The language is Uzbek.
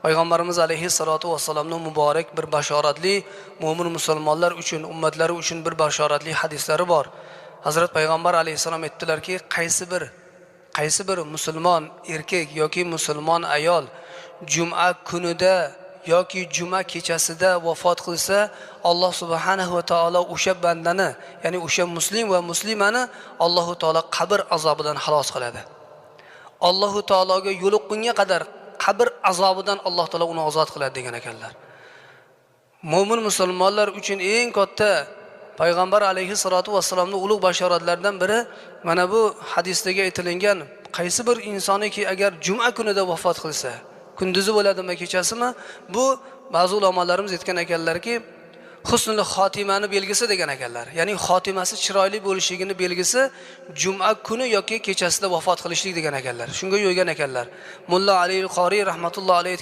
Payg'ambarimiz alayhissalotu vassalomning muborak bir bashoratli mo'min musulmonlar uchun, ummatlari uchun bir bashoratli hadislari bor. Hazrat payg'ambar alayhissalom aytdilarki, qaysi bir musulmon erkak yoki musulmon ayol juma kunida yoki juma kechasida vafot qilsa, Alloh subhanahu va taolo o'sha bandani, ya'ni o'sha muslim va muslimani Allohu taolo qabr azobidan xalos qiladi. Allohu taologa yo'liqqunga qadar qabr azobidan Alloh taolo uni ozod qiladi degan ekanlar. Mo'min musulmonlar uchun eng katta payg'ambar alayhissalotu vassalomning ulug' bashoratlaridan biri mana bu hadisdagi aytilingan, qaysi bir insoniki agar juma kunida vafot qilsa, kunduzi bo'ladimi, kechasimi, bu ba'zi ulamolarimiz aytgan ekanlarki, husnul xotimani belgisi degan ekanlar. Ya'ni xotimasi chiroyli bo'lishligini belgisi juma kuni yoki kechasida vafot qilishlik degan ekanlar. Shunga yo'ygan ekanlar. Mulla Ali Qoriy rahmatullohi alayhi.